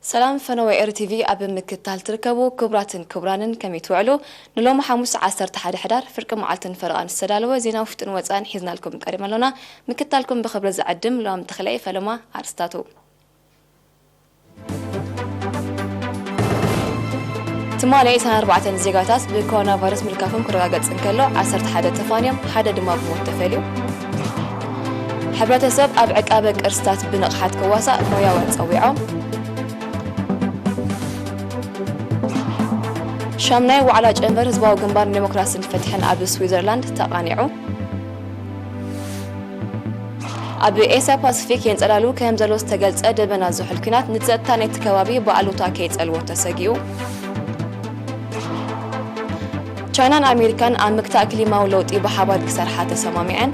ሰላም ፈነወ ኤሪ ቲቪ ኣብ ምክትታል ትርከቡ ክቡራትን ክቡራንን፣ ከመይ ትውዕሉ? ንሎሚ ሓሙስ ዓሰርተ ሓደ ሕዳር ፍርቂ መዓልትን ፈረቓን ዝተዳለወ ዜና ውሽጥን ወጻእን ሒዝናልኩም ቀሪብና ኣሎና። ምክትታልኩም ብኽብሪ ዝዕድም ሎም ተኽለየ ፈለማ። ኣርስታቱ። ትማሊ ዕስራን ኣርባዕተን ዜጋታት ብኮሮና ቫይረስ ምልካፎም ክረጋገጽ እንከሎ፣ ዓሰርተ ሓደ ተፋንዮም፣ ሓደ ድማ ብሞት ተፈልዩ። ሕብረተሰብ ኣብ ዕቃበ ቅርስታት ብንቕሓት ክዋሳእ ሞያውያን ጸዊዖም። ሻምናይ ዋዕላ ጨንፈር ህዝባዊ ግንባር ንዴሞክራስን ፍትሕን ኣብ ስዊዘርላንድ ተቓኒዑ። ኣብ ኤስያ ፓሲፊክ የንጸላሉ ከም ዘሎ ዝተገልጸ ደበና ዝሑል ኲናት ንጸጥታ ናይቲ ከባቢ ብኣሉታ ከይጸልዎ ተሰጊኡ። ቻይናን ኣሜሪካን ኣብ ምክታእ ክሊማዊ ለውጢ ብሓባር ክሰርሓ ተሰማሚዐን።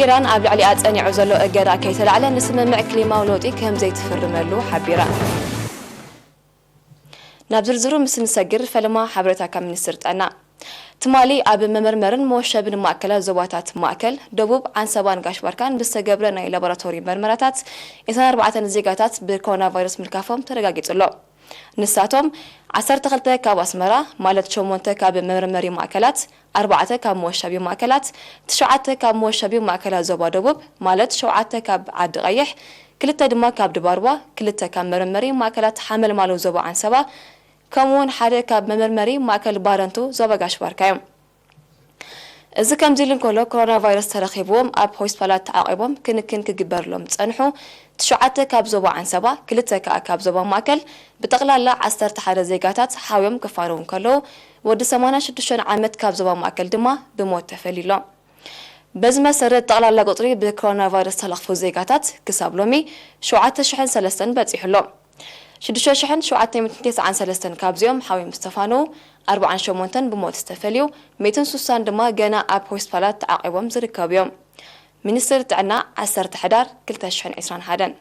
ኢራን ኣብ ልዕሊኣ ጸኒዑ ዘሎ እገዳ ከይተላዕለ ንስምምዕ ክሊማዊ ለውጢ ከም ዘይትፍርመሉ ሓቢራ። ናብ ዝርዝሩ ምስ ንሰግር፣ ፈለማ ሓበሬታ ካብ ሚኒስትር ጥዕና። ትማሊ ኣብ መመርመርን መወሸብን ማእከላት ዞባታት ማእከል፣ ደቡብ፣ ዓንሰባን ጋሽ ባርካን ብዝተገብረ ናይ ላቦራቶሪ መርመራታት፣ ዕስራን ኣርባዕተን ዜጋታት ብኮሮና ቫይረስ ምልካፎም ተረጋጊጹ ኣሎ። ንሳቶም፣ ዓሰርተ ክልተ ካብ ኣስመራ፣ ማለት ሸሞንተ ካብ መመርመሪ ማእከላት፣ ኣርባዕተ ካብ መወሻቢ ማእከላት፣ ትሽዓተ ካብ መወሻቢ ማእከላት ዞባ ደቡብ፣ ማለት ሸውዓተ ካብ ዓዲ ቀይሕ፣ ክልተ ድማ ካብ ድባርዋ፣ ክልተ ካብ መመርመሪ ማእከላት ሓመልማሎ ዞባ ዓንሰባ፣ ከምኡውን ሓደ ካብ መመርመሪ ማእከል ባረንቱ ዞባ ጋሽ ባርካ እዮም። እዚ ከምዚ ኢሉ እንከሎ፣ ኮሮና ቫይረስ ተረኺብዎም ኣብ ሆስፒታላት ተዓቒቦም ክንክን ክግበርሎም ዝጸንሑ ትሽዓተ ካብ ዞባ ዓንሰባ፣ ክልተ ከኣ ካብ ዞባ ማእከል፣ ብጠቕላላ ዓሰርተ ሓደ ዜጋታት ሓውዮም ክፋነዉ እንከለዉ፣ ወዲ ሰማንያን ሽዱሽተን ዓመት ካብ ዞባ ማእከል ድማ ብሞት ተፈልዩ ኣሎ። በዚ መሰረት፣ ጠቕላላ ቁጽሪ ብኮሮና ቫይረስ ዝተለኽፉ ዜጋታት ክሳብ ሎሚ ሸውዓተ ሽሕን ሰለስተን በጺሑ ኣሎ። ሽዱሽተ ሽሕን ሸውዓተ ሚእትን ተስዓን ሰለስተን ካብዚኦም ሓውዮም ዝተፋነዉ፣ ኣርባዓን ሸሞንተን ብሞት ዝተፈልዩ፣ ሚእትን ስሳን ድማ ገና ኣብ ሆስፒታላት ተዓቒቦም ዝርከቡ እዮም። ሚኒስትሪ ጥዕና፣ ዓሰርተ ሕዳር ክልተ ሽሕን ዕስራን ሓደን።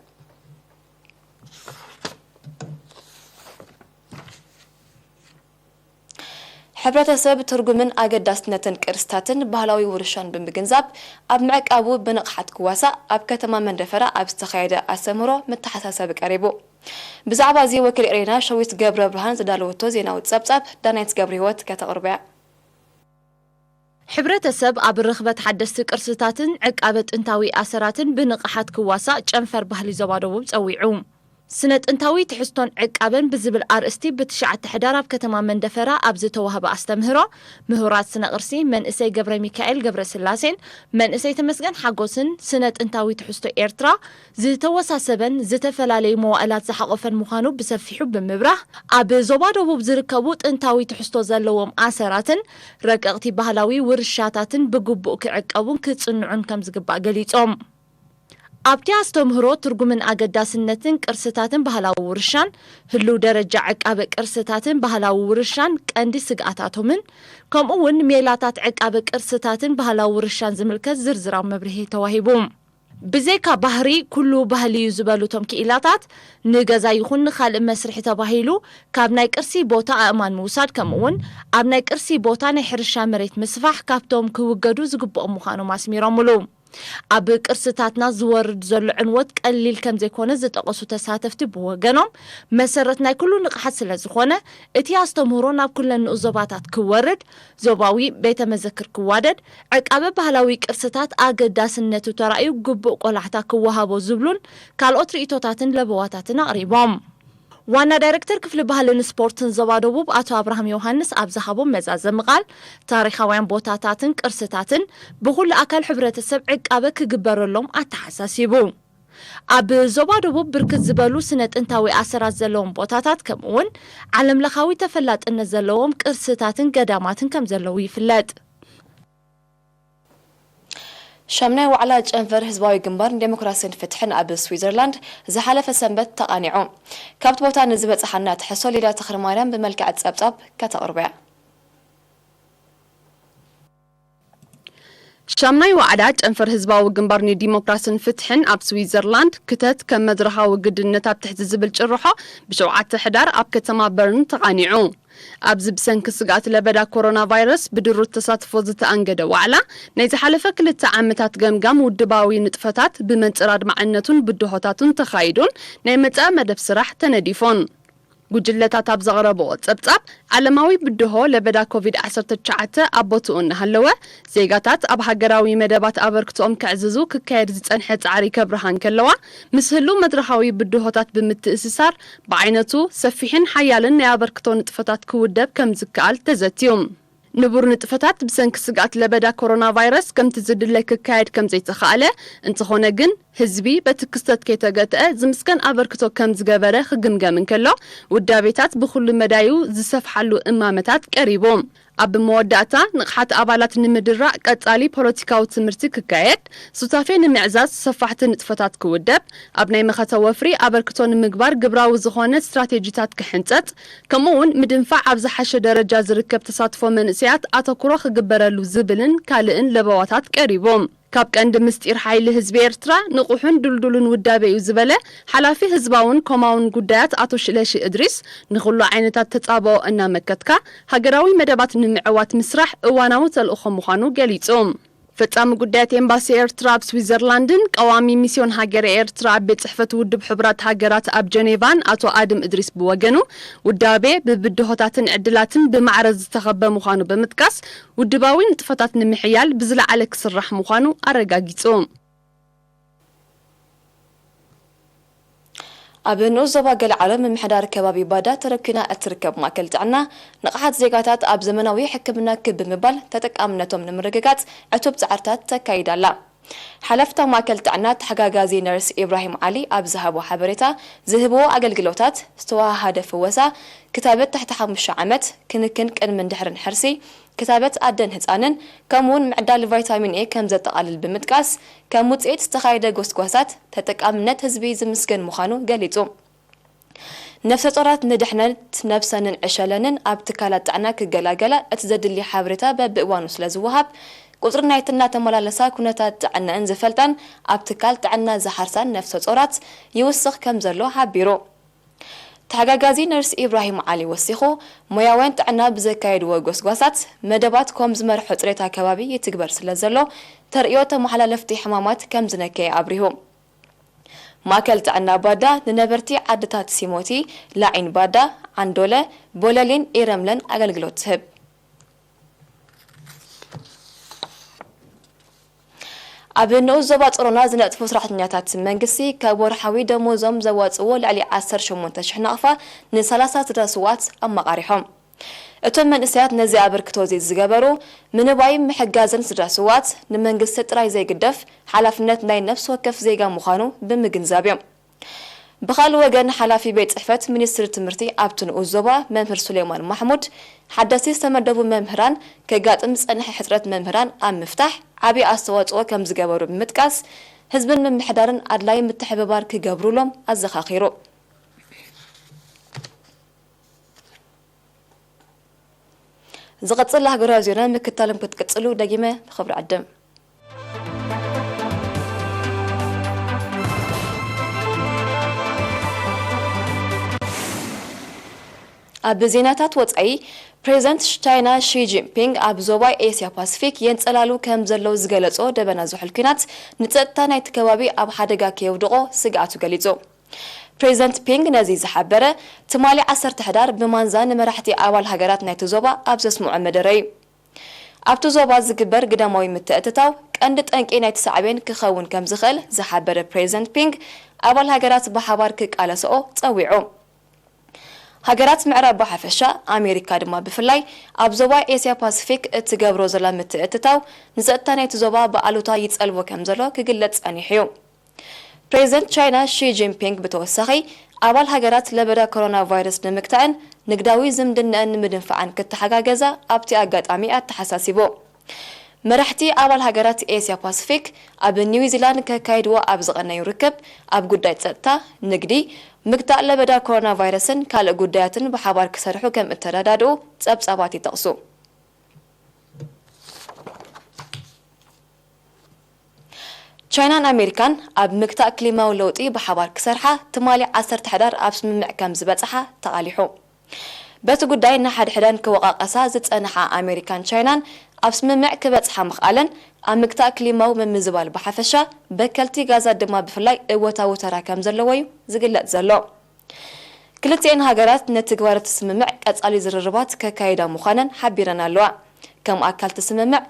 ሕብረተሰብ ትርጉምን ኣገዳስነትን ቅርስታትን ባህላዊ ውርሻን ብምግንዛብ፣ ኣብ ምዕቃቡ ብንቕሓት ክዋሳእ ኣብ ከተማ መንደፈራ ኣብ ዝተኻየደ ኣስተምህሮ መተሓሳሰቢ ቀሪቡ። ብዛዕባ እዚ ወኪል ኤሬና ሸዊት ገብረ ብርሃን ዝዳለወቶ ዜናዊ ጸብጻብ ዳናይት ገብረ ህይወት ከተቕርቦ እያ። ሕብረተሰብ ኣብ ርኽበት ሓደስቲ ቅርስታትን ዕቃበ ጥንታዊ ኣሰራትን ብንቕሓት ክዋሳእ ጨንፈር ባህሊ ዞባ ደቡብ ጸዊዑ። ስነ ጥንታዊ ትሕዝቶን ዕቃበን ብዝብል ኣርእስቲ ብትሽዓተ ሕዳር ኣብ ከተማ መንደፈራ ኣብ ዝተዋህበ ኣስተምህሮ፣ ምሁራት ስነ ቅርሲ መንእሰይ ገብረ ሚካኤል ገብረ ስላሴን መንእሰይ ተመስገን ሓጎስን ስነ ጥንታዊ ትሕዝቶ ኤርትራ ዝተወሳሰበን ዝተፈላለዩ መዋእላት ዝሓቖፈን ምዃኑ ብሰፊሑ ብምብራህ፣ ኣብ ዞባ ደቡብ ዝርከቡ ጥንታዊ ትሕዝቶ ዘለዎም ኣሰራትን ረቀቕቲ ባህላዊ ውርሻታትን ብግቡእ ክዕቀቡን ክጽንዑን ከም ዝግባእ ገሊጾም። ኣብቲ ኣስተምህሮ፣ ትርጉምን ኣገዳስነትን ቅርስታትን ባህላዊ ውርሻን፣ ህሉው ደረጃ ዕቃበ ቅርስታትን ባህላዊ ውርሻን ቀንዲ ስግኣታቶምን፣ ከምኡ እውን ሜላታት ዕቃበ ቅርስታትን ባህላዊ ውርሻን ዝምልከት ዝርዝራዊ መብርሂ ተዋሂቡ። ብዘይካ ባህሪ፣ ኩሉ ባህሊ እዩ ዝበሉ እቶም ክኢላታት፣ ንገዛ ይኹን ንኻልእ መስርሒ ተባሂሉ ካብ ናይ ቅርሲ ቦታ ኣእማን ምውሳድ፣ ከምኡ እውን ኣብ ናይ ቅርሲ ቦታ ናይ ሕርሻ መሬት ምስፋሕ ካብቶም ክውገዱ ዝግብኦም ምዃኖም ኣስሚሮምሉ። ኣብ ቅርስታትና ዝወርድ ዘሎ ዕንወት ቀሊል ከም ዘይኮነ ዝጠቐሱ ተሳተፍቲ ብወገኖም፣ መሰረት ናይ ኩሉ ንቕሓት ስለ ዝኾነ፣ እቲ ኣስተምህሮ ናብ ኩለን ንኡስ ዞባታት ክወርድ፣ ዞባዊ ቤተ መዘክር ክዋደድ፣ ዕቃበ ባህላዊ ቅርስታት ኣገዳስነቱ ተራእዩ ግቡእ ቆላሕታ ክወሃቦ ዝብሉን ካልኦት ርእይቶታትን ለበዋታትን ኣቕሪቦም። ዋና ዳይሬክተር ክፍሊ ባህልን ስፖርትን ዞባ ደቡብ ኣቶ ኣብርሃም ዮሃንስ ኣብ ዝሃቦ መዛዘሚ ቃል፣ ታሪኻውያን ቦታታትን ቅርስታትን ብኹሉ ኣካል ሕብረተሰብ ዕቃበ ክግበረሎም ኣተሓሳሲቡ። ኣብ ዞባ ደቡብ ብርክት ዝበሉ ስነ ጥንታዊ ኣሰራት ዘለዎም ቦታታት፣ ከምኡ እውን ዓለም ለኻዊ ተፈላጥነት ዘለዎም ቅርስታትን ገዳማትን ከም ዘለዉ ይፍለጥ። ሻምናይ ዋዕላ ጨንፈር ህዝባዊ ግንባር ንዴሞክራሲን ፍትሕን ኣብ ስዊዘርላንድ ዝሓለፈ ሰንበት ተቓኒዑ። ካብቲ ቦታ ንዝበጽሓና ትሕዝቶ ሊዳ ተኽለማርያም ብመልክዕ ጸብጻብ ከተቕርቦ እያ። ሻምናይ ዋዕዳ ጨንፈር ህዝባዊ ግንባር ንዲሞክራስን ፍትሕን ኣብ ስዊዘርላንድ ክተት ከም መድረኻዊ ግድነት ኣብ ትሕቲ ዝብል ጭርሖ ብሸውዓተ ሕዳር ኣብ ከተማ በርን ተቓኒዑ። ኣብዚ ብሰንኪ ስግኣት ለበዳ ኮሮና ቫይረስ ብድሩት ተሳትፎ ዝተኣንገደ ዋዕላ፣ ናይ ዝሓለፈ ክልተ ዓመታት ገምጋም ውድባዊ ንጥፈታት ብመንጽር ኣድማዕነቱን ብድሆታቱን ተኻይዱን ናይ መጻኢ መደብ ስራሕ ተነዲፉን። ጉጅለታት ኣብ ዘቕረብኦ ጸብጻብ፣ ዓለማዊ ብድሆ ለበዳ ኮቪድ ዓሰርተ ትሽዓተ ኣብ ቦትኡ እናሃለወ፣ ዜጋታት ኣብ ሃገራዊ መደባት ኣበርክቶኦም ከዕዝዙ ክካየድ ዝጸንሐ ጻዕሪ ከብርሃ እንከለዋ፣ ምስ ህሉው መድረኻዊ ብድሆታት ብምትእስሳር፣ ብዓይነቱ ሰፊሕን ሓያልን ናይ ኣበርክቶ ንጥፈታት ክውደብ ከም ዝከኣል ተዘትዩ። ንቡር ንጥፈታት ብሰንኪ ስግኣት ለበዳ ኮሮና ቫይረስ ከምቲ ዝድለ ክካየድ ከም ዘይተኻእለ፣ እንተኾነ ግን ህዝቢ በቲ ክስተት ከይተገትአ ዝምስገን ኣበርክቶ ከም ዝገበረ ክግምገም እንከሎ፣ ውዳቤታት ብኹሉ መዳዩ ዝሰፍሓሉ እማመታት ቀሪቡ። ኣብ መወዳእታ፣ ንቕሓት ኣባላት ንምድራዕ ቀጻሊ ፖለቲካዊ ትምህርቲ ክካየድ፣ ሱታፌ ንምዕዛዝ ሰፋሕቲ ንጥፈታት ክውደብ፣ ኣብ ናይ መኸተ ወፍሪ ኣበርክቶ ንምግባር ግብራዊ ዝኾነ ስትራቴጂታት ክሕንጸጽ፣ ከምኡ እውን ምድንፋዕ ኣብ ዝሓሸ ደረጃ ዝርከብ ተሳትፎ መንእሰያት ኣተኩሮ ክግበረሉ ዝብልን ካልእን ለበዋታት ቀሪቡ። ካብ ቀንዲ ምስጢር ሓይሊ ህዝቢ ኤርትራ ንቑሑን ድልዱልን ውዳበ እዩ ዝበለ ሓላፊ ህዝባውን ኮማውን ጉዳያት ኣቶ ሽለሺ እድሪስ፣ ንኹሉ ዓይነታት ተጻብኦ እናመከትካ ሃገራዊ መደባት ንምዕዋት ምስራሕ እዋናዊ ተልእኾ ምዃኑ ገሊጹ። ፈጻሚ ጉዳያት ኤምባሲ ኤርትራ ኣብ ስዊዘርላንድን ቀዋሚ ሚስዮን ሃገረ ኤርትራ ኣብ ቤት ጽሕፈት ውድብ ሕቡራት ሃገራት ኣብ ጀኔቫን ኣቶ ኣድም እድሪስ ብወገኑ፣ ውዳቤ ብብድሆታትን ዕድላትን ብማዕረ ዝተኸበ ምዃኑ ብምጥቃስ፣ ውድባዊ ንጥፈታት ንምሕያል ብዝለዓለ ክስራሕ ምዃኑ ኣረጋጊጹ። ኣብ ንኡስ ዞባ ገለዓሎ ምምሕዳር ከባቢ ባዳ ተረኪና እትርከብ ማእከል ጥዕና፣ ንቕሓት ዜጋታት ኣብ ዘመናዊ ሕክምና ክብ ብምባል ተጠቃምነቶም ንምርግጋጽ ዕቱብ ጻዕርታት ተካይዳ ኣላ። ሓላፊ እታ ማእከል ጥዕና ተሓጋጋዚ ነርስ ኢብራሂም ዓሊ ኣብ ዝሃቦ ሓበሬታ፣ ዝህብዎ ኣገልግሎታት ዝተወሃሃደ ፍወሳ፣ ክታበት ትሕቲ ሓሙሽተ ዓመት፣ ክንክን ቅድምን ድሕርን ሕርሲ፣ ክታበት ኣደን ህጻንን፣ ከምኡ'ውን ምዕዳል ቫይታሚን ኤ ከም ዘጠቓልል ብምጥቃስ፣ ከም ውጽኢት ዝተኻየደ ጎስጓሳት ተጠቃምነት ህዝቢ ዝምስገን ምዃኑ ገሊጹ። ነፍሰ ጾራት ንድሕነት ነብሰንን ዕሸለንን ኣብ ትካላት ጥዕና ክገላገላ እቲ ዘድሊ ሓበሬታ በብእዋኑ ስለ ዝወሃብ፣ ቁጽሪ ናይተን እናተመላለሳ ኩነታት ጥዕነአን ዝፈልጣን ኣብ ትካል ጥዕና ዝሓርሳን ነፍሰ ጾራት ይውስኽ ከም ዘሎ ሓቢሩ። ተሓጋጋዚ ነርስ ኢብራሂም ዓሊ ወሲኹ፣ ሞያውያን ጥዕና ብዘካየድዎ ጎስጓሳት፣ መደባት ኮም ዝመርሖ ጽሬት ኣከባቢ ይትግበር ስለ ዘሎ፣ ተርእዮ ተመሓላለፍቲ ሕማማት ከም ዝነከየ ኣብሪሁ። ማእከል ጥዕና ባዳ ንነበርቲ ዓድታት ሲሞቲ፣ ላዒን ባዳ፣ ዓንዶለ፣ ቦለሊን ኢረምለን ኣገልግሎት ትህብ። ኣብ ንኡስ ዞባ ጾሮና ዝነጥፉ ሰራሕተኛታት መንግስቲ ካብ ወርሓዊ ደሞዞም ዘዋጽእዎ ልዕሊ ዓሰርተ ሸሞንተ ሽሕ ናቕፋ ንሰላሳ ስድራ ስውኣት ኣመቓሪሖም። እቶም መንእሰያት ነዚ ኣበርክቶ እዚ ዝገበሩ፣ ምንባይ ምሕጋዝን ስድራ ስውኣት ንመንግስቲ ጥራይ ዘይግደፍ ሓላፍነት ናይ ነፍሲ ወከፍ ዜጋ ምዃኑ ብምግንዛብ እዮም። ብኻልእ ወገን፣ ሓላፊ ቤት ጽሕፈት ሚኒስትሪ ትምህርቲ ኣብቲ ንኡስ ዞባ መምህር ሱሌማን ማሕሙድ፣ ሓደስቲ ዝተመደቡ መምህራን ከጋጥም ዝጸንሐ ሕጽረት መምህራን ኣብ ምፍታሕ ዓቢ ኣስተዋጽኦ ከም ዝገበሩ ብምጥቃስ፣ ህዝብን ምምሕዳርን ኣድላዪ ምትሕብባር ክገብሩሎም ኣዘኻኺሩ። ዝቐጽል ሃገራዊ ዜና ምክታሎም ክትቅጽሉ ደጊመ ብኽብሪ ዕድም። ኣብ ዜናታት ወጻኢ፣ ፕሬዚደንት ቻይና ሺ ጂንፒንግ ኣብ ዞባ ኤስያ ፓሲፊክ የንጸላሉ ከም ዘለዉ ዝገለጾ ደበና ዝሑል ኲናት ንጸጥታ ናይቲ ከባቢ ኣብ ሓደጋ ከየውድቖ ስግኣቱ ገሊጹ። ፕሬዚደንት ፒንግ ነዚ ዝሓበረ፣ ትማሊ ዓሰርተ ሕዳር ብማንዛ ንመራሕቲ ኣባል ሃገራት ናይቲ ዞባ ኣብ ዘስምዖ መደረ እዩ። ኣብቲ ዞባ ዝግበር ግዳማዊ ምትእትታው ቀንዲ ጠንቂ ናይቲ ሳዕቤን ክኸውን ከም ዝኽእል ዝሓበረ ፕሬዚደንት ፒንግ፣ ኣባል ሃገራት ብሓባር ክቃለስኦ ጸዊዑ። ሃገራት ምዕራብ ብሓፈሻ፣ ኣሜሪካ ድማ ብፍላይ፣ ኣብ ዞባ ኤስያ ፓሲፊክ እትገብሮ ዘላ ምትእትታው ንጸጥታ ናይቲ ዞባ ብኣሉታ ይጸልዎ ከም ዘሎ ክግለጽ ጸኒሑ እዩ። ፕሬዚደንት ቻይና ሺ ጂንፒንግ ብተወሳኺ፣ ኣባል ሃገራት ለበዳ ኮሮና ቫይረስ ንምግታእን ንግዳዊ ዝምድናኣን ንምድንፋዕን ክተሓጋገዛ ኣብቲ ኣጋጣሚ ኣተሓሳሲቡ። መራሕቲ ኣባል ሃገራት ኤስያ ፓሲፊክ ኣብ ኒውዚላንድ ከካይድዎ ኣብ ዝቐነዩ ርክብ፣ ኣብ ጉዳይ ጸጥታ፣ ንግዲ፣ ምግታእ ለበዳ ኮሮና ቫይረስን ካልእ ጉዳያትን ብሓባር ክሰርሑ ከም እተረዳድኡ ጸብጻባት ይጠቕሱ። ቻይናን ኣሜሪካን ኣብ ምግታእ ክሊማዊ ለውጢ ብሓባር ክሰርሓ ትማሊ ዓሰርተ ሕዳር ኣብ ስምምዕ ከም ዝበጽሓ ተቓሊሑ። በቲ ጉዳይ ንሓድሕደን ክወቓቐሳ ዝጸንሓ ኣሜሪካን ቻይናን ኣብ ስምምዕ ክበጽሓ ምኽኣለን ኣብ ምግታእ ክሊማዊ ምምዝባል ብሓፈሻ በከልቲ ጋዛት ድማ ብፍላይ እወታዊ ተራ ከም ዘለዎ እዩ ዝግለጽ ዘሎ። ክልቲኤን ሃገራት ነቲ ግባር እቲ ስምምዕ ቀጻሊ ዝርርባት ከካይዳ ምዃነን ሓቢረን ኣለዋ። ከም ኣካል እቲ ስምምዕ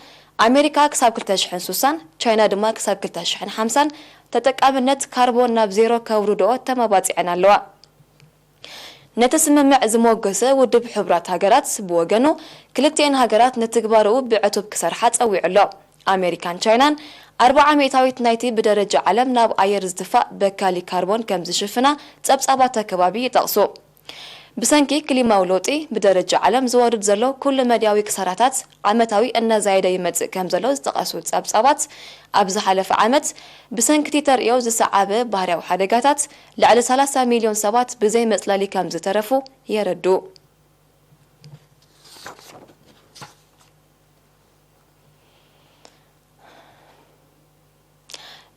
ኣሜሪካ ክሳብ ክልተ ሽሕን ሱሳን ቻይና ድማ ክሳብ ክልተ ሽሕን ሓምሳን ተጠቃምነት ካርቦን ናብ ዜሮ ከውርድኦ ተመባጺዐን ኣለዋ። ነቲ ስምምዕ ዝሞገሰ ውድብ ሕቡራት ሃገራት ብወገኑ ክልቲኤን ሃገራት ንትግባርኡ ብዕቱብ ክሰርሓ ጸዊዑ ኣሎ። ኣሜሪካን ቻይናን ኣርብዓ ሚእታዊት ናይቲ ብደረጃ ዓለም ናብ ኣየር ዝትፋእ በካሊ ካርቦን ከም ዝሽፍና ጸብጻባት ኣከባቢ ይጠቕሱ። ብሰንኪ ክሊማዊ ለውጢ ብደረጃ ዓለም ዝወርድ ዘሎ ኩሉ መድያዊ ክሳራታት ዓመታዊ እናዛየደ ይመጽእ ከም ዘሎ ዝጠቐሱ ጸብጻባት፣ ኣብ ዝሓለፈ ዓመት ብሰንኪ እቲ ተርእዮ ዝሰዓበ ባህርያዊ ሓደጋታት ልዕሊ ሰላሳ ሚልዮን ሰባት ብዘይ መጽለሊ ከም ዝተረፉ የረድኡ።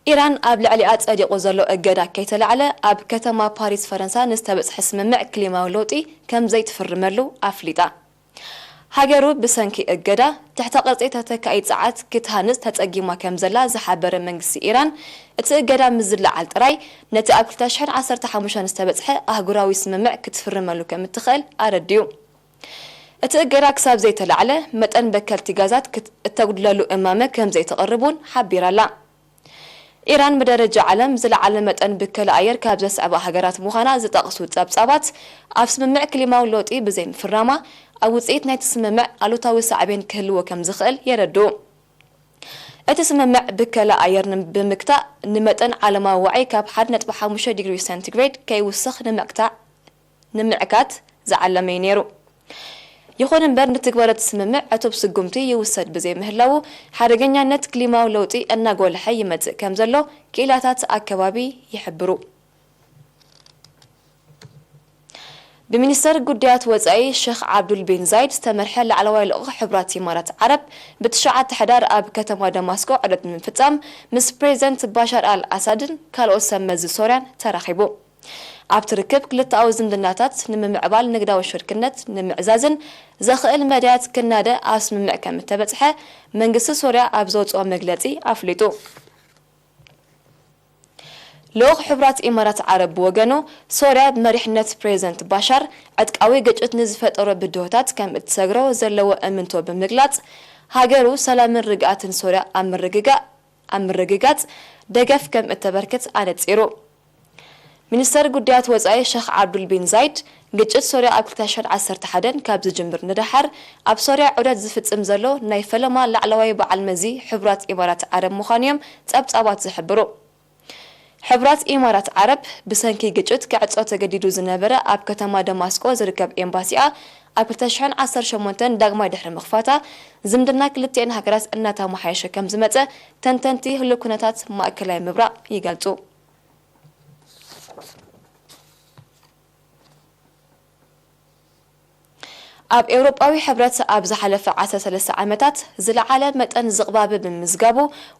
ኢራን ኣብ ልዕሊኣ ጸዲቑ ዘሎ እገዳ ከይተላዕለ ኣብ ከተማ ፓሪስ ፈረንሳ ንዝተበጽሐ ስምምዕ ክሊማዊ ለውጢ ከም ዘይትፍርመሉ ኣፍሊጣ። ሃገሩ ብሰንኪ እገዳ ትሕተ ቅርጺ ተተካኢ ጸዓት ክትሃንጽ ተጸጊማ ከም ዘላ ዝሓበረ መንግስቲ ኢራን፣ እቲ እገዳ ምስ ዝለዓል ጥራይ ነቲ ኣብ ክልተ ሽሕን ዓሰርተ ሓሙሽተን ዝተበጽሐ ኣህጉራዊ ስምምዕ ክትፍርመሉ ከም እትኽእል ኣረዲኡ። እቲ እገዳ ክሳብ ዘይተላዕለ መጠን በከልቲ ጋዛት ክት-፣ እተጉድለሉ እማመ ከም ዘይተቕርብ እውን ሓቢራ ኣላ። ኢራን ብደረጃ ዓለም ዝለዓለ መጠን ብከለ ኣየር ካብ ዘስዕባ ሃገራት ምዃና ዝጠቕሱ ጸብጻባት፣ ኣብ ስምምዕ ክሊማዊ ለውጢ ብዘይምፍራማ ኣብ ውጽኢት ናይቲ ስምምዕ ኣሉታዊ ሳዕቤን ክህልዎ ከም ዝኽእል የረድኡ። እቲ ስምምዕ ብከለ ኣየር ን-፣ ብምግታእ ንመጠን ዓለማዊ ዋዒ ካብ ሓደ ነጥቢ ሓሙሽተ ዲግሪ ሴንቲግሬድ ከይውስኽ ንምዕክታዕ ንምዕካት ዝዓለመ እዩ ነይሩ። ይኹን እምበር፣ ንትግበረ እቲ ስምምዕ ዕቱብ ስጉምቲ ይውሰድ ብዘይምህላዉ፣ ሓደገኛነት ክሊማዊ ለውጢ እናጎልሐ ይመጽእ ከም ዘሎ ክኢላታት ኣከባቢ ይሕብሩ። ብሚኒስተር ጉዳያት ወጻኢ ሸኽ ዓብዱል ቢን ዛይድ ዝተመርሐ ላዕለዋይ ልኡኽ ሕቡራት ኢማራት ዓረብ፣ ብትሽዓተ ሕዳር ኣብ ከተማ ደማስቆ ዑደት ብምፍጻም ምስ ፕሬዚደንት ባሻር ኣል ኣሳድን ካልኦት ሰብ መዚ ሶርያን ተራኺቡ። ኣብቲ ርክብ ክልተኣዊ ዝምድናታት ንምምዕባል፣ ንግዳዊ ሽርክነት ንምዕዛዝን ዘኽእል መዳያት ክናደ ኣብ ስምምዕ ከም እተበጽሐ መንግስቲ ሶርያ ኣብ ዘውጽኦ መግለጺ ኣፍሊጡ። ልኡኽ ሕቡራት ኢማራት ዓረብ ብወገኑ፣ ሶርያ ብመሪሕነት ፕሬዚደንት ባሻር ዕጥቃዊ ግጭት ንዝፈጠሮ ብድሆታት ከም እትሰግሮ ዘለዎ እምንቶ ብምግላጽ፣ ሃገሩ ሰላምን ርግኣትን ሶርያ ኣብ ምርግጋእ ኣብ ምርግጋጽ ደገፍ ከም እተበርክት ኣነጺሩ። ሚኒስተር ጉዳያት ወጻኢ ሸኽ ዓብዱል ቢን ዛይድ፣ ግጭት ሶርያ ኣብ ክልተ ሽሕን ዓሰርተ ሓደን ካብ ዝጅምር ንደሓር ኣብ ሶርያ ዑደት ዝፍጽም ዘሎ ናይ ፈለማ ላዕለዋይ በዓል መዚ ሕቡራት ኢማራት ዓረብ ምዃኑ እዮም ጸብጻባት ዝሕብሩ። ሕቡራት ኢማራት ዓረብ ብሰንኪ ግጭት ክዕጾ ተገዲዱ ዝነበረ ኣብ ከተማ ደማስቆ ዝርከብ ኤምባሲኣ ኣብ ክልተ ሽሕን ዓሰርተ ሸሞንተን ዳግማይ ድሕሪ ምኽፋታ፣ ዝምድና ክልቲኤን ሃገራት እናተመሓየሸ ከም ዝመጸ ተንተንቲ ህሉው ኩነታት ማእከላይ ምብራቕ ይገልጹ። ኣብ ኤውሮጳዊ ሕብረት ኣብ ዝሓለፈ ዓሰርተ ሰለስተ ዓመታት ዝለዓለ መጠን ዝቕባበ ብምምዝጋቡ፣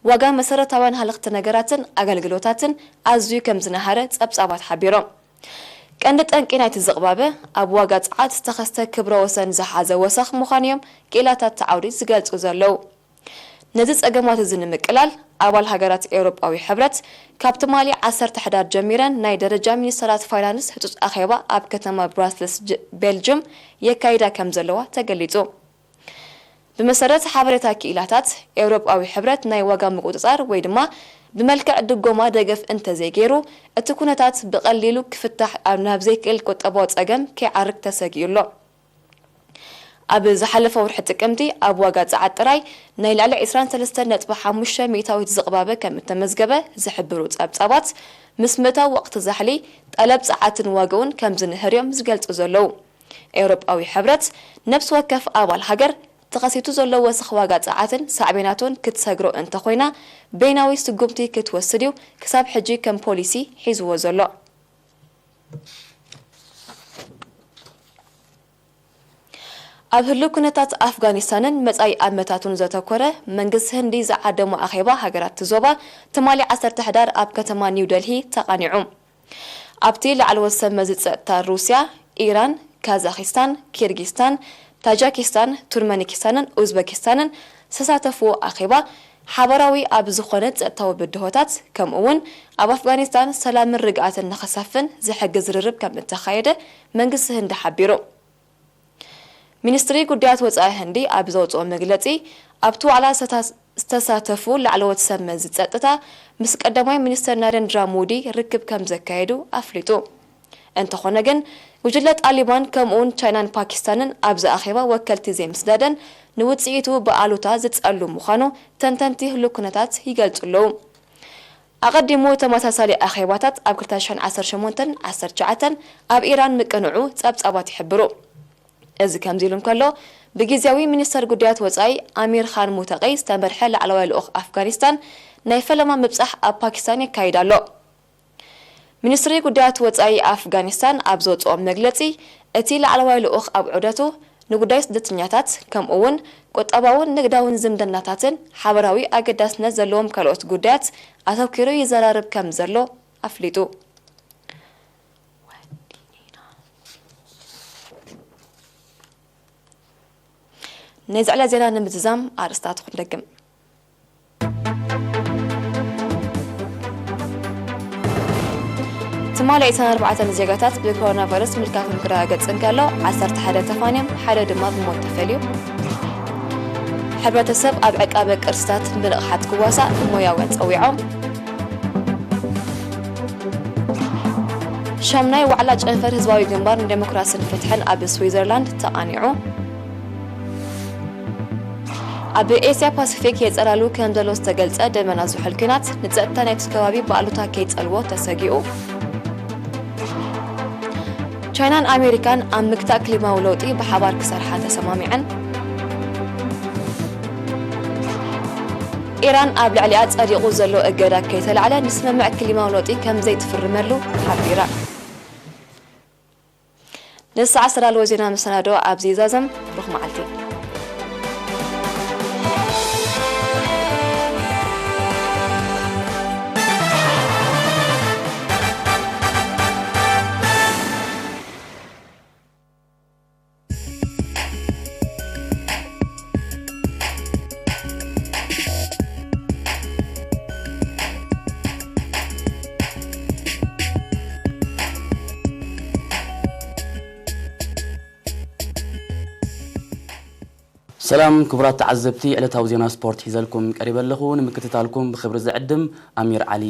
ዋጋ መሰረታውያን ሃለኽቲ ነገራትን ኣገልግሎታትን ኣዝዩ ከም ዝነሃረ ጸብጻባት ሓቢሮም። ቀንዲ ጠንቂ ናይቲ ዝቕባበ ኣብ ዋጋ ጸዓት ዝተኸስተ ክብረ ወሰን ዝሓዘ ወሰኽ ምዃኑ እዮም ክኢላታት እቲ ዓውዲ ዝገልጹ ዘለዉ። ነዚ ጸገማት እዚ ንምቅላል፣ ኣባል ሃገራት ኤውሮጳዊ ሕብረት ካብ ትማሊ ዓሰርተ ሕዳር ጀሚረን ናይ ደረጃ ሚኒስተራት ፋይናንስ ህጹጽ ኣኼባ ኣብ ከተማ ብራስልስ ጅ-፣ ቤልጅም የካይዳ ከም ዘለዋ ተገሊጹ። ብመሰረት ሓበሬታ ክኢላታት፣ ኤውሮጳዊ ሕብረት ናይ ዋጋ ምቁጽጻር ወይ ድማ ብመልክዕ ድጎማ ደገፍ እንተዘይገይሩ፣ እቲ ኩነታት ብቐሊሉ ክፍታሕ ኣብ ናብ ዘይክእል ቁጠባዊ ጸገም ከይዓርግ ተሰጊኡ ኣሎ። ኣብ ዝሓለፈ ወርሒ ጥቅምቲ ኣብ ዋጋ ጸዓት ጥራይ ናይ ልዕሊ ዕስራን ሰለስተን ነጥቢ ሓሙሽተ ሚእታዊት ዝቕባበ ከም እተመዝገበ ዝሕብሩ ጸብጻባት፣ ምስ ምእታው ወቕቲ ዛሕሊ ጠለብ ጸዓትን ዋጋኡን ከም ዝንህር እዮም ዝገልጹ ዘለዉ። ኤውሮጳዊ ሕብረት ነፍሲ ወከፍ ኣባል ሃገር ተኸሲቱ ዘሎ ወሰኽ ዋጋ ጸዓትን ሳዕቤናቱን ክትሰግሮ እንተኾይና በይናዊ ስጉምቲ ክትወስድ እዩ ክሳብ ሕጂ ከም ፖሊሲ ሒዝዎ ዘሎ። ኣብ ህሉው ኩነታት ኣፍጋኒስታንን መጻኢ ኣመታቱን ዘተኮረ መንግስቲ ህንዲ ዝዓደሞ ኣኼባ ሃገራት እቲ ዞባ ትማሊ ዓሰርተ ሕዳር ኣብ ከተማ ኒው ደልሂ ተቓኒዑ። ኣብቲ ላዕለዎት ሰብ መዚ ጸጥታ ሩስያ፣ ኢራን፣ ካዛኺስታን፣ ኪርጊስታን፣ ታጃኪስታን፣ ቱርመኒኪስታንን ኡዝበኪስታንን ዝተሳተፍዎ ኣኼባ ሓባራዊ ኣብ ዝኾነ ጸጥታዊ ብድሆታት ከምኡ እውን ኣብ ኣፍጋኒስታን ሰላምን ርግኣትን ንኸሰፍን ዝሕግዝ ርርብ ከም እተኻየደ መንግስቲ ህንዲ ሓቢሩ። ሚኒስትሪ ጉዳያት ወጻኢ ህንዲ ኣብ ዘውጽኦ መግለጺ ኣብቲ ዋዕላ ዝተሳተፉ ላዕለዎት ሰብ መዚ ጸጥታ ምስ ቀዳማይ ሚኒስትር ናሬንድራ ሞዲ ርክብ ከም ዘካየዱ ኣፍሊጡ። እንተኾነ ግን ጉጅለ ጣሊባን ከምኡውን ቻይናን ፓኪስታንን ኣብዚ ኣኼባ ወከልቲ ዘይምስዳደን ንውጽኢቱ ብኣሉታ ዝጸሉ ምዃኑ ተንተንቲ ህሉው ኩነታት ይገልጹ ኣለዉ። ኣቐዲሙ ተመሳሳሊ ኣኼባታት ኣብ ክልተ ሽሕን ዓሰርተ ሸሞንተን ዓሰርተ ትሽዓተን ኣብ ኢራን ምቅንዑ ጸብጻባት ይሕብሩ። እዚ ከምዚ ኢሉ እንከሎ ብግዜያዊ ሚኒስተር ጉዳያት ወጻኢ ኣሚር ኻን ሙተቒ ዝተመርሐ ላዕለዋይ ልኡኽ ኣፍጋኒስታን ናይ ፈለማ ምብጻሕ ኣብ ፓኪስታን የካይድ ኣሎ። ሚኒስትሪ ጉዳያት ወጻኢ ኣፍጋኒስታን ኣብ ዘውጽኦ መግለጺ እቲ ላዕለዋይ ልኡኽ ኣብ ዑደቱ ንጉዳይ ስደተኛታት ከምኡ እውን ቁጠባውን ንግዳውን ዝምድናታትን ሓበራዊ ኣገዳስነት ዘለዎም ካልኦት ጉዳያት ኣተኪሩ ይዘራረብ ከም ዘሎ ኣፍሊጡ። ነዚ ዕለት ዜና ንምዝዛም ኣርእስታት ክንደግም። ትማሊ ዕስራን ኣርባዕተን ዜጋታት ብኮሮና ቫይረስ ምልካቶም ክረጋገጽ እንከሎ ዓሰርተ ሓደ ተፋንዮም፣ ሓደ ድማ ብሞት ተፈልዩ። ሕብረተሰብ ኣብ ዕቃበ ቅርስታት ብንቕሓት ክዋሳእ ሞያውያን ጸዊዖም። ሻምናይ ዋዕላ ጨንፈር ህዝባዊ ግንባር ንዴሞክራስን ፍትሕን ኣብ ስዊዘርላንድ ተቓኒዑ። ኣብ ኤስያ ፓሲፊክ የጸላሉ ከም ዘሎ ዝተገልጸ ደመና ዝሑል ኲናት ንጸጥታ ናይቲ ከባቢ ብኣሉታ ከይጸልዎ ተሰጊኡ። ቻይናን ኣሜሪካን ኣብ ምግታእ ክሊማዊ ለውጢ ብሓባር ክሰርሓ ተሰማሚዐን። ኢራን ኣብ ልዕሊኣ ጸዲቑ ዘሎ እገዳ ከይተላዕለ ንስምምዕ ክሊማዊ ለውጢ ከም ዘይትፍርመሉ ሓቢራ። ንሰዓት ዝተዳለወ ዜና መሰናዶ ኣብዚ ይዛዘም። ብሩኽ መዓልቲ። ሰላም ክቡራት ተዓዘብቲ፣ ዕለታዊ ዜና ስፖርት ሒዘልኩም ቀሪበ ኣለኹ። ንምክትታልኩም ብኽብሪ ዝዕድም ኣሚር ዓሊ።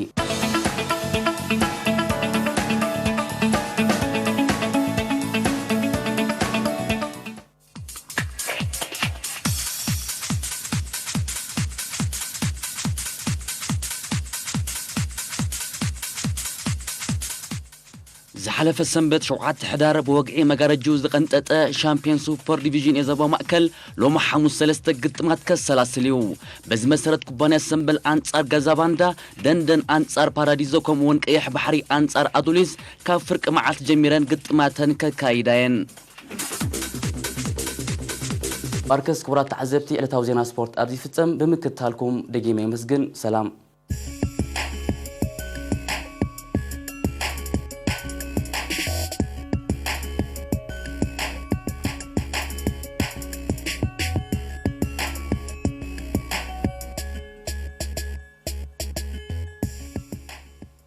ዝሓለፈ ሰንበት ሸውዓተ ሕዳር ብወግዒ መጋረጅኡ ዝቐንጠጠ ሻምፒዮን ሱፐር ዲቪዥን የዘባ ማእከል ሎሚ ሓሙስ ሰለስተ ግጥማት ከሰላስል እዩ። በዚ መሰረት ኩባንያ ሰምበል ኣንጻር ገዛ ባንዳ፣ ደንደን ኣንጻር ፓራዲዞ ከምኡ እውን ቀይሕ ባሕሪ ኣንጻር ኣዱሊስ ካብ ፍርቂ መዓልቲ ጀሚረን ግጥማተን ከካይዳ እየን። ባርከስ ክቡራት ተዓዘብቲ፣ ዕለታዊ ዜና ስፖርት ኣብዚ ይፍጸም። ብምክትታልኩም ደጊመ የመስግን። ሰላም።